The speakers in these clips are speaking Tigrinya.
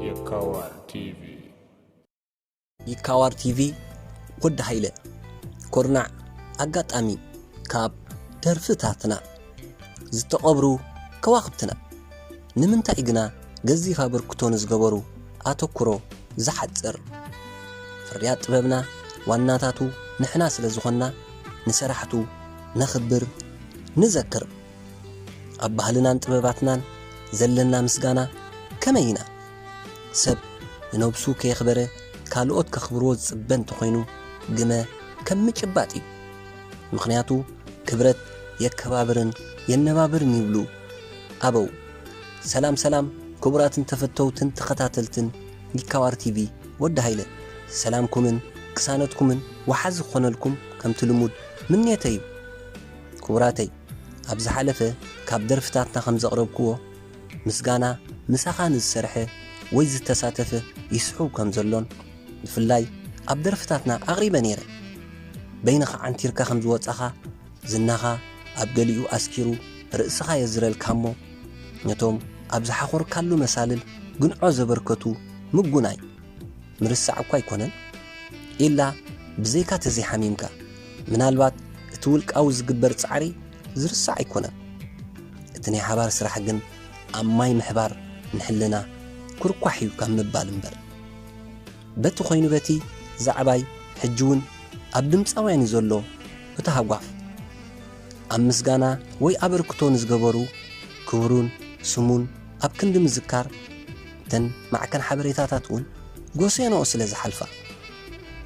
የካዋር ቲቪ። ይካዋር ቲቪ። ወዲ ሃይለ። ኮርናዕ ኣጋጣሚ ካብ ደርፍታትና ዝተቐብሩ ከዋኽብትና ንምንታይ ግና ገዚፍ ኣበርክቶ ንዝገበሩ ኣተኩሮ ዝሓጽር? ፍርያት ጥበብና ዋናታቱ ንሕና ስለ ዝኾንና ንሰራሕቱ ነኽብር፣ ንዘክር። ኣብ ባህልናን ጥበባትናን ዘለና ምስጋና ከመይ ኢና? ሰብ ንነብሱ ከየኽበረ ካልኦት ከኽብርዎ ዝጽበ እንተኾይኑ ግመ ከም ምጭባጥ እዩ። ምኽንያቱ ክብረት የከባብርን የነባብርን ይብሉ ኣበው። ሰላም ሰላም ክቡራትን ተፈተውትን ተኸታተልትን ይካዋር ቲቪ ወዲ ሃይለ፣ ሰላምኩምን ቅሳነትኩምን ወሓዚ ክኾነልኩም ከምቲ ልሙድ ምኔተይ እዩ። ክቡራተይ፣ ኣብ ዝሓለፈ ካብ ደርፍታትና ከም ዘቕረብክዎ ምስጋና ምሳኻ ንዝሰርሐ ወይ ዝተሳተፈ ይስሕው ከም ዘሎን ብፍላይ ኣብ ደርፍታትና ኣቕሪበ ነይረ። በይንኻ ዓንቲርካ ከም ዝወጻኻ ዝናኻ ኣብ ገሊኡ ኣስኪሩ ርእስኻ የዝረልካ እሞ ነቶም ኣብ ዝሓኾርካሉ መሳልል ግንዖ ዘበርከቱ ምጉናይ ምርሳዕ እኳ ኣይኮነን። ኢላ ብዘይካ ተዘይሓሚምካ ምናልባት እቲ ውልቃዊ ዝግበር ጻዕሪ ዝርሳዕ ኣይኮነን። እቲ ናይ ሓባር ስራሕ ግን ኣብ ማይ ምሕባር ንሕልና ኩርኳሕ እዩ ካብ ምባል እምበር። በቲ ኮይኑ በቲ ዛዕባይ ሕጂ እውን ኣብ ድምፃውያን እዩ ዘሎ እቲ ሃጓፍ። ኣብ ምስጋና ወይ ኣበርክቶ ንዝገበሩ ክብሩን ስሙን ኣብ ክንዲ ምዝካር እተን ማዕከን ሓበሬታታት እውን ጎሴኖኦ ስለ ዝሓልፋ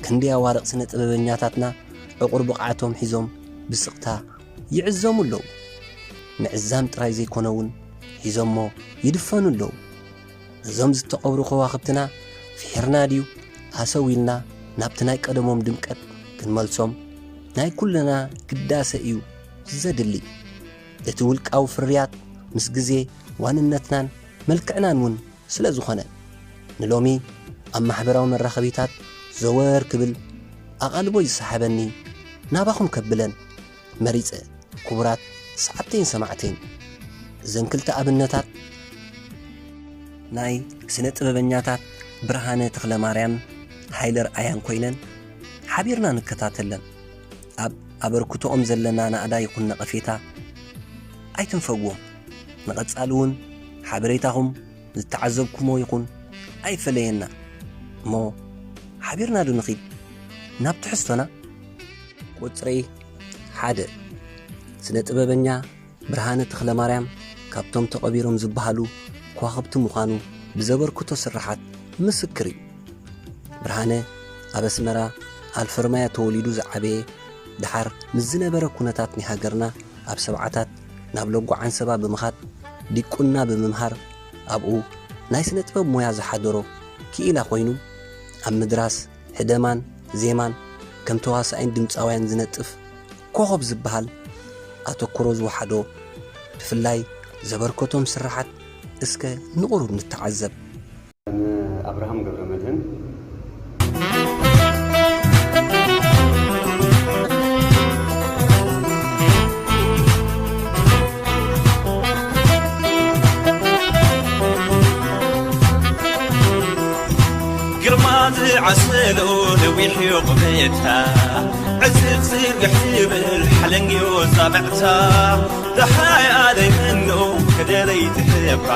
ክንደይ ኣዋርቕ ስነ ጥበበኛታትና ዕቑር ብቕዓቶም ሒዞም ብስቕታ ይዕዘሙ ኣለዉ። ምዕዛም ጥራይ ዘይኮነ እውን ሒዞሞ ይድፈኑ ኣለዉ። እዞም ዝተቐብሩ ከዋኽብትና ፍሒርና ድዩ ሃሰው ኢልና ናብቲ ናይ ቀደሞም ድምቀት ክንመልሶም ናይ ኩልና ግዳሰ እዩ ዘድሊ። እቲ ውልቃዊ ፍርያት ምስ ግዜ ዋንነትናን መልክዕናን እውን ስለ ዝኾነ ንሎሚ ኣብ ማሕበራዊ መራኸቢታት ዘወር ክብል ኣቓልቦ ዝሰሓበኒ ናባኹም ከብለን መሪጸ። ክቡራት ሰዓብተይን ሰማዕተይን፣ እዘን ክልተ ኣብነታት ናይ ስነ ጥበበኛታት ብርሃነ ተኽለማርያም ሃይለ ርኣያን ኮይነን ሓቢርና ንከታተለን። ኣብ ኣበርክቶኦም ዘለና ናእዳ ይኹን ነቐፌታ ኣይትንፈግዎም። ንቐጻሊ እውን ሓበሬታኹም ዝተዓዘብኩሞ ይኹን ኣይፈለየና እሞ ሓቢርና ዶ ንኺድ ናብ ትሕዝቶና? ቁጽሪ ሓደ፣ ስነ ጥበበኛ ብርሃነ ተኽለማርያም ካብቶም ተቐቢሮም ዝበሃሉ ከዋኽብቲ ምዃኑ ብዘበርክቶ ስርሓት ምስክር እዩ። ብርሃነ ኣብ ኣስመራ ኣልፈርማያ ተወሊዱ ዝዓበየ፣ ደሓር ምስ ዝነበረ ኩነታት ናይ ሃገርና ኣብ ሰብዓታት ናብ ሎጎ ዓንሰባ ብምኻድ ዲቁና ብምምሃር ኣብኡ ናይ ስነ ጥበብ ሞያ ዝሓደሮ ክኢላ ኮይኑ ኣብ ምድራስ፣ ሕደማን ዜማን ከም ተዋሳኣይን ድምፃውያን ዝነጥፍ ኮኸብ ዝበሃል ኣተኩሮ ዝወሓዶ ብፍላይ ዘበርከቶም ስርሓት እስከ ንቑሩብ ንተዓዘብ። ኣብርሃም ገብረመድህን ግርማ ዝዓሰሎ ነዊሕ እዩ ቁመታ፣ ዕዝዝ ዝርግሕ ይብል ሓለንግዮ ዛብዕታ፣ ደሓይ ኣደይ ምኖ ከደለይ ትሕባ፣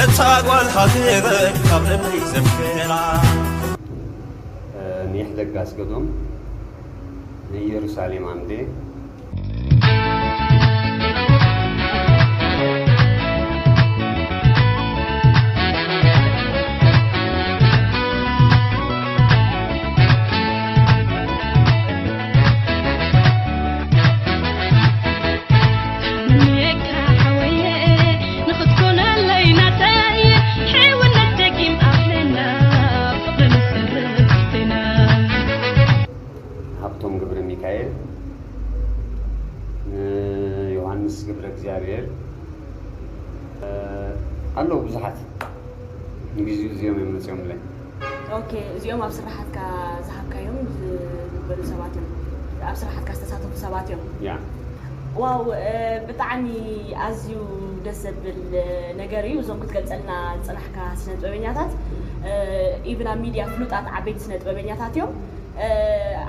እታ ጓል ሃገረ ካብ ልበይ ዘፍራ። ኒሕ ደጋስ ገዶም ንኢየሩሳሌም ኣምዴ። ሃብቶም ገብረ ሚካኤል፣ ንዮሃንስ ገብረ እግዚኣብሔር፣ ኣለዉ ብዙሓት። ንግዚኡ እዚኦም እዮም መፅዮምለይ። ኦኬ፣ እዚኦም ኣብ ስራሓትካ ዝሃብካዮም ዝበሉ ሰባት እዮም። ኣብ ስራሓትካ ዝተሳተፉ ሰባት እዮም። ያ ዋው፣ ብጣዕሚ ኣዝዩ ደስ ዘብል ነገር እዩ። እዞም ክትገልፀልና ዝፅናሕካ ስነ ጥበበኛታት፣ ኢቭን ኣብ ሚድያ ፍሉጣት ዓበይቲ ስነ ጥበበኛታት እዮም።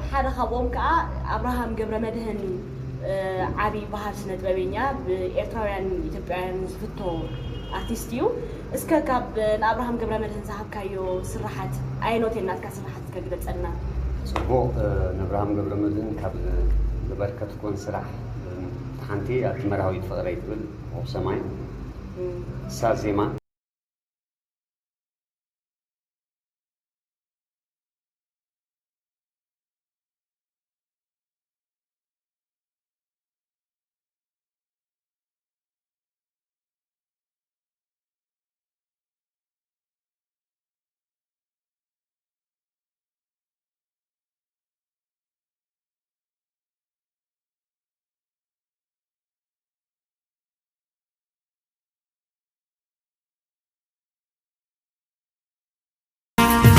ሓደ ካብኦም ከዓ ኣብርሃም ገብረ መድህን፣ ዓብዪ በሃር ስነ ጥበበኛ፣ ብኤርትራውያን ኢትዮጵያውያን ዝፍቶ ኣርቲስት እዩ። እስከ ካብ ንኣብርሃም ገብረ መድህን ዝሃብካዮ ስራሓት ኣየኖት ናትካ ስራሓት እስከ ግለፀልና። ፅቡቕ። ንኣብርሃም ገብረ መድህን ካብ ዝበርከትኩን ስራሕ ሓንቲ ኣብቲ መርሃዊት ፍቕረይ ትብል ኮኾብ ሰማይ፣ እሳ ዜማ።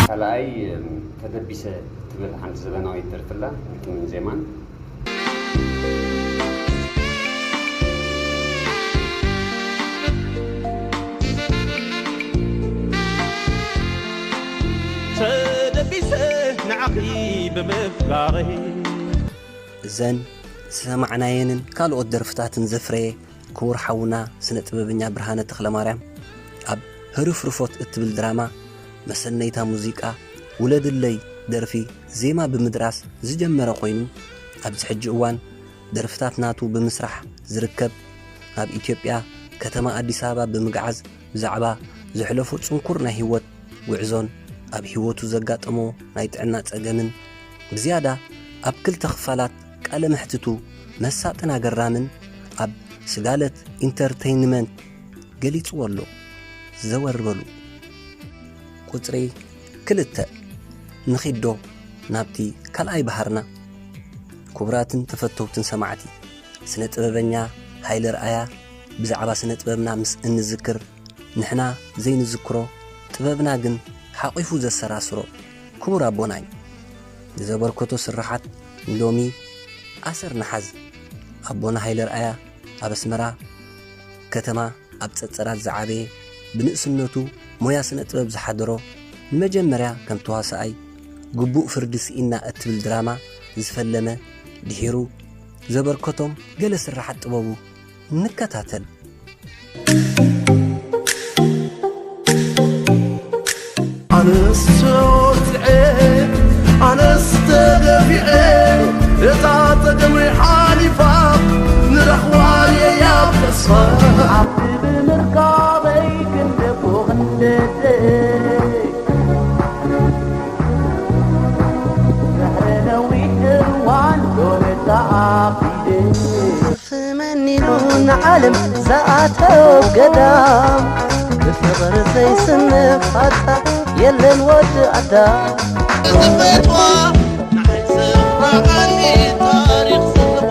ካልኣይ ተደቢሰ ትብል ሓንቲ ዘበናዊት ደርፊ ኣላ፣ ግጥምን ዜማን። ተደቢሰ ንዓኺ ብምፍቃረይ። እዘን ዝሰማዕናየንን ካልኦት ደርፍታትን ዘፍረየ ክቡር ሓውና ስነ ጥበበኛ ብርሃነ ተኽለማርያም ኣብ ህርፍርፎት እትብል ድራማ መሰነይታ ሙዚቃ ውለድለይ ደርፊ ዜማ ብምድራስ ዝጀመረ ኮይኑ፣ ኣብዚ ሕጂ እዋን ደርፍታት ናቱ ብምስራሕ ዝርከብ፣ ናብ ኢትዮጵያ ከተማ ኣዲስ ኣበባ ብምግዓዝ ብዛዕባ ዘሕለፎ ጽንኩር ናይ ህይወት ጉዕዞን ኣብ ህይወቱ ዘጋጠሞ ናይ ጥዕና ጸገምን ብዝያዳ ኣብ ክልተ ክፋላት ቃለ መሕትቱ መሳጥን ኣገራምን ኣብ ስጋለት ኢንተርተይንመንት ገሊጽዎ ኣሎ። ዘወር በሉ። ቁጽሪ ክልተ፣ ንኺዶ ናብቲ ካልኣይ ባህርና። ክቡራትን ተፈተውትን ሰማዕቲ፣ ስነ ጥበበኛ ሃይለ ርኣያ ብዛዕባ ስነ ጥበብና ምስ እንዝክር ንሕና ዘይንዝክሮ ጥበብና ግን ሓቒፉ ዘሰራስሮ ክቡር ኣቦና እዩ። ንዘበርከቶ ስርሓት ንሎሚ ኣሰር ንሓዝ። ኣቦና ሃይለ ርኣያ ኣብ ኣስመራ ከተማ ኣብ ጸጸራት ዝዓበየ፣ ብንእስነቱ ሞያ ስነ ጥበብ ዝሓደሮ፣ ንመጀመርያ ከም ተዋሳኣይ ግቡእ ፍርዲ ስኢና እትብል ድራማ ዝፈለመ፣ ድሒሩ ዘበርከቶም ገለ ስርሓት ጥበቡ ንከታተል። ኣነስ ተወፅዐ ኣነስ ተገፊዐ እታ ፀገመይ ሓሊፋ ንረኽባ እየ ኣብ ተስፋ። ሓብቲ ብምርካበይ ክንደቦ ክንደደይ ድሕሪ ነዊሕ እዋን ዶ ነታ ኣቢደይ። መን ኢሉ ንዓለም ዝኣተው ገዳም ብፍቕሪ ዘይስንፍ ኣታ የለን ወዲ ኣዳም። ዝፈትዋ ንዓይ ዝረዓኒ ታሪኽ ዝኽቦ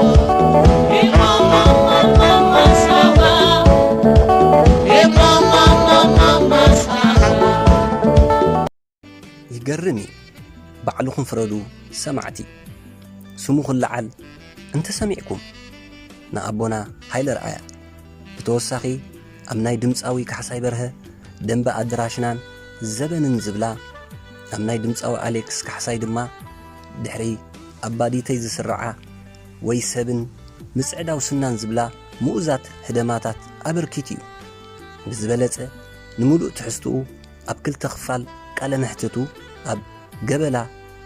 ይገርም እዩ። ባዕልኹም ፍረዱ ሰማዕቲ። ስሙ ክለዓል እንተሰሚዕኩም ንኣቦና ሃይለ ርኣያ። ብተወሳኺ ኣብ ናይ ድምፃዊ ካሕሳይ በርሀ ደንበ ኣድራሽናን ዘበንን ዝብላ፣ ኣብ ናይ ድምፃዊ ኣሌክስ ካሕሳይ ድማ ድሕሪ ኣባዲተይ ዝስርዓ ወይ ሰብን ምፅዕዳው ስናን ዝብላ ምኡዛት ህደማታት ኣበርኪቱ እዩ። ብዝበለፀ ንምሉእ ትሕዝትኡ ኣብ ክልተ ክፋል ቃለ መሕትቱ ኣብ ገበላ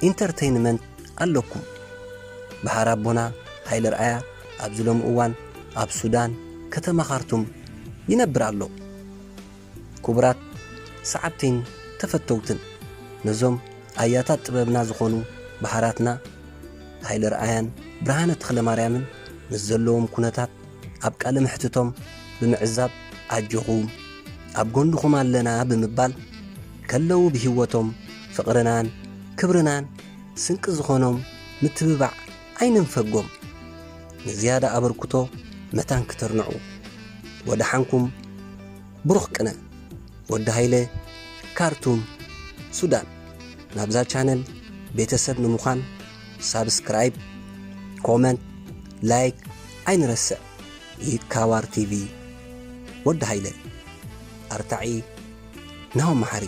ኢንተርተይንመንት ኣለኩም። በሃር ኣቦና ሃይለ ርኣያ ኣብዚ ሎሚ እዋን ኣብ ሱዳን ከተማ ካርቱም ይነብር ኣሎ። ክቡራት ሰዓብተይን ተፈተውትን፣ ነዞም ኣያታት ጥበብና ዝኾኑ በሃራትና ሃይለ ርኣያን ብርሃነ ተኽለማርያምን ምስ ዘለዎም ኩነታት ኣብ ቃለ መሕትቶም ብምዕዛብ ኣጆኹም ኣብ ጎንኹም ኣለና ብምባል ከለዉ ብህይወቶም ፍቕርናን ክብርናን ስንቂ ዝኾኖም ምትብባዕ ኣይንንፈጎም። ንዝያዳ ኣበርክቶ መታን ክትርንዑ። ወደሓንኩም ብሩኽ ቅነ። ወዲ ሃይለ ካርቱም ሱዳን። ናብዛ ቻነል ቤተሰብ ንምዃን ሳብስክራይብ፣ ኮመንት፣ ላይክ ኣይንረስዕ። ይካባር ቲቪ፣ ወዲ ሃይለ ኣርታዒ፣ ናሆም መሓሪ።